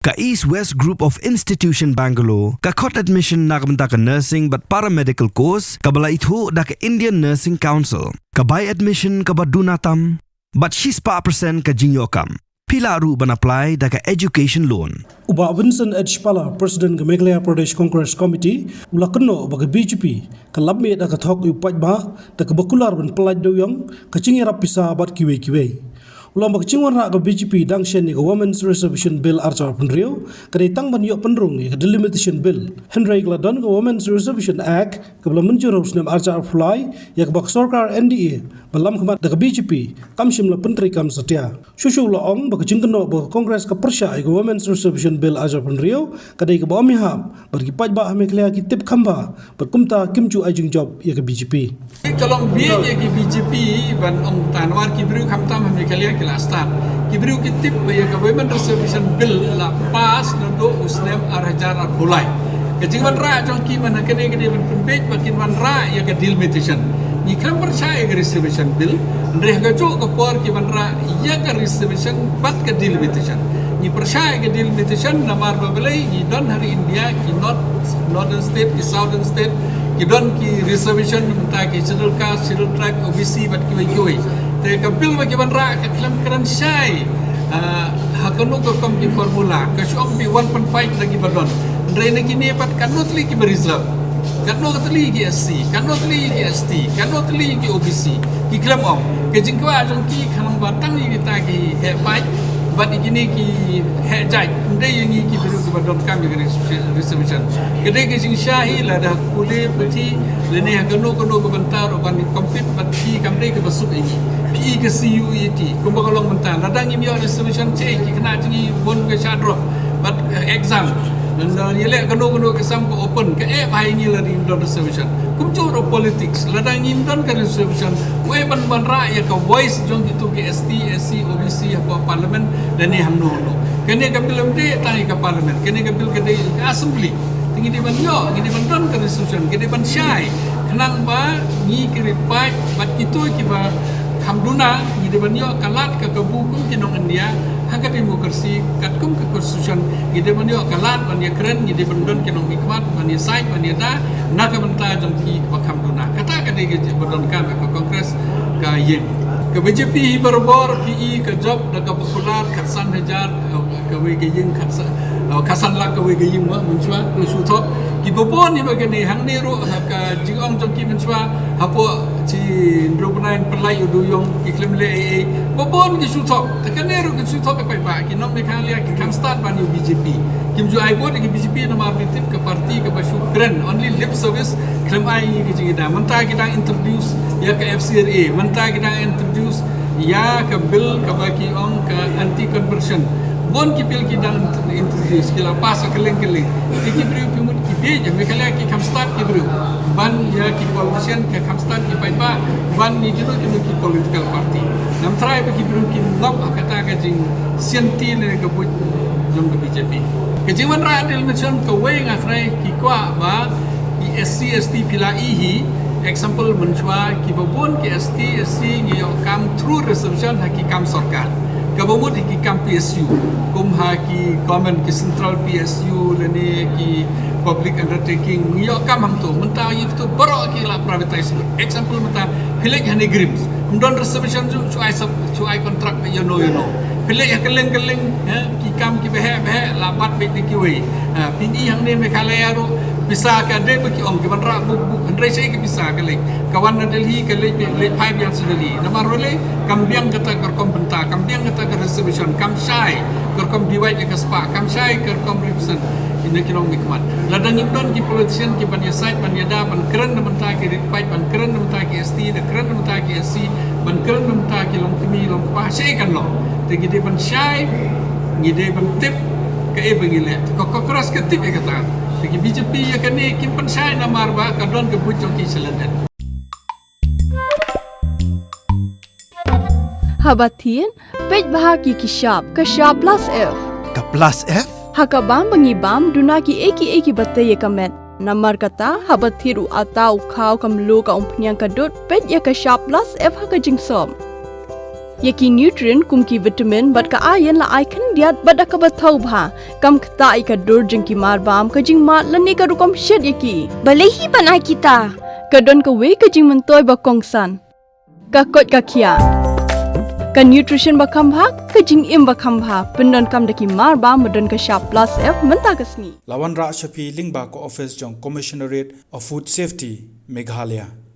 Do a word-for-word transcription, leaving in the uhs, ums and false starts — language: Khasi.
Ka East West Group of Institution Bangalore ka khot admission na ka bynta ka nursing bad paramedical course kaba la ithuh da ka Indian Nursing Council. Ka bai admission kaba duna tam bad shispah percent ka jingïoh kam. Phi lah ruh ban apply da ka education loan. U Bah Vincent H Pala, President ka Meghalaya Pradesh Congress Committee, u la kynnoh ba ka B J P ka lap miet da ka thok ïa u paidbah da kaba kular ban pyllait dewiong, ka jingïarap pisa bad kiwei kiwei. U la ong ba ka jingwanrah ka B J P dang shen ïa ka Women's Reservation Bill arhajar arphew hynriew ka dei tang ban ïoh pynrung ïa ka Delimitation Bill. Hynrei ka la don ka Women's Reservation Act kaba la mynjur ha u snem arhajar arphew lai, ïa kaba ka sorkar N D A ba lam khmat da ka B J P kam shym la pyntreikam satia. Shuh shuh u la ong ba ka jingkynnoh ba ka Congress ka pyrshah ïa ka Women's Reservation Bill arhajar arphew hynriew ka dei kaba ym ïahap bad ki paidbah ha Meghalaya ki tip kham bha bad kumta kim ju ai jingjop ïa ka B J P. Ka long bieit ïa ki B J P ban ong ta, namar ki briew khamtam ha Meghalaya ki la stad. Ki briew ki tip ba ïa ka Women Reservation Bill la pass naduh u snem arhajar arphew lai. Ka jingwanrah jong ki man ha kane ka dei ban pynbeit ba kin wanrah ïa ka delimitation. Ngi khlem pyrshah ïa ka Reservation Bill, hynrei ha kajuh ka por ki wanrah ïa ka reservation bad ka delimitation. Ngi pyrshah ïa ka delimitation namar ba balei ngi don ha ri India, ki North, Northern State, ki Southern State, ki don ki reservation mynta ki Scheduled Caste, Scheduled Tribe, O B C bad kiwei kiwei. Te ka bill ba ki wanrah ka khlem kren shai, ah, ha kano ka rukom ki formula, ka shu ong ba one point five na kiba don. Hynrei na kine pat katno tylli kiba reserve, katno ka tylli ki S C, katno tylli ki S T, katno tylli ki O B C. Ki khlem ong. Ka jingkwah jong ki ka long ba tang ïa kita ki heh paid bad ïa kine ki heh jait, ym dei ïa ngi ki briew kiba donkam ïa ka reservation. Ka dei ka jingshai hi, lada pule puthi lane ha kano kano ka bynta ruh ban compete bad ki, kam dei kaba suk ïa ngi. Phi i ka C U E T kumba ka long mynta, lada ngim ïoh reservation, che ki khynnah jong ngi bun ka shah drop bad, eh, exam. Lada ïaleh kano kano ka exam ka open, ka eh bha ïa ngi lada ngim don reservation. Kumjuh ruh politics, lada ngim don ka reservation, uei ban wanrah ïa ka voice jong kito ki S T, S C, O B C hapoh Parliament lane hangno hangno. Kane ka bill ym dei tang ïa ka Parliament, kane ka bill ka dei ka Assembly. Te ngi dei ban ïoh, ngi dei ban don ka reservation, ngi dei ban shai khnang ba ngi ki ri paid bad kito kiba kham duna, ngi dei ban ïoh ka lad ka kabu kum ki nong India ha ka democracy, katkum ka constitution. Ngi dei ban ïoh ka lad ban ïakren, ngi dei ban don ki nongmihkhmat ban ïasaid ban ïada na ka bynta jong ki kiba kham duna. Kata ka dei kaba donkam ïa ka Congress ka ïeng. Ka B J P hi barabor, phi i ka jop da kaba kular, khatsan hajar, eh, kawei ka ïing, khatsan, eh, khatsan lak kawei ka ïing, ma, mynshuwa, ka shu thok. Kiba bun hi ba kane, hangne ruh ha ka jingong jong ki mynshuwa, hapoh chi hynriew bnai pynlait u dewïong, ki khlem leh ei ei. Ba bun ki shu thok. Te kane ruh ki shu thok, ka paidbah, ki nong Meghalaya ki kham stad ban ïa u B J P. Kim ju ai vote ïa ka B J P namar ki tip ka party kaba shu kren, only lip service, khlem ai ka jingïada. Mynta ki dang introduce ïa ka F C R A, mynta ki dang introduce ïa ka bill kaba ki ong ka anti conversion. Bun ki bill ki dang introduce, ki la pass ha kylleng kylleng. Te ki briew phi mut ki bieit, ha Meghalaya ki kham stad ki briew ban ïa ki politician, ki kham stad ki paidbah ban ïa kino kino ki political party. Ngam tharai ba ki briew kin ngop ha kata ka jingsianti ne ka buit jong ka B J P. Ka jingwanrah delimitation kawei nga tharai ki kwah ba ki S C, S T phi la i hi, example mynshuwa, kiba bun ki S T, S C ngi ïoh kam through reservation ha ki kam sorkar. Kaba mut ha ki kam P S U, kum ha ki government, ki central P S U lane ki public undertaking, ngi ïoh kam hangto. Mynta ïa kito baroh ki la privatise. Example mynta, phi leit ha NEIGRIHMS, ym don reservation, shu, shu ai sub, shu ai contract ïa no ïa no. Phi leit ha kylleng kylleng, eh, ki kam kiba heh ba heh la bat beit da kiwei. Ah, phin i hangne Meghalaya ruh, pisa ka dei ba ki ong ki wanrah buk buk, hynrei shaei ka pisa ka leit. Ka wan na Delhi, ka leit, leit phai biang sha Delhi. Namar balei? Kam biang kata ka rukom bynta, kam biang kata ka reservation, kam shai ka rukom divide ïa ka spah, kam shai ka rukom reservation. Ïa kine ki nongmihkhmat, lada ngim don ki politician kiban ïasaid ban ïada, ban kren na bynta ki ri paid, ban kren na bynta ki S T, da kren na bynta ki S C, ban kren na bynta ki longkmie longkpa, shaei kan long? Te ngi dei ban shai, ngi dei ban tip kaei ba ngi leh. Te ka Congress ka tip ïa kata. Te ki B J P ïa kane kim pynshai namar ba ka don ka buit jong ki sha lyndet. Haba thied, peit bha ki ki shap, ka shap plus F. Ka plus F? Ha ka bam ba ngi bam, duna kiei kiei kiba tei ïa ka met. Namar kata, haba thied u atta, u khaw, ka mluh, ka umphniang, ka dud, peit ïa ka shap plus F ha ka jingsop. Ïa ki nutrient kum ki vitamin bad ka iron la ai khyndiat bad da kaba thaw bha, kam ktah ïa ka dur jong ki marbam, ka jingmad lane ka rukom shet ïa ki. Balei hi ban ai kita? Ka don kawei ka jingmyntoi ba kongsan. Ka koit ka khiah. Ka nutrition ba kham bha, ka jingim ba kham bha, pyndonkam da ki marbam ba don ka shap plus F mynta ka sngi. La wanrah sha phi lyngba ka office jong Commissionerate of Food Safety, Meghalaya.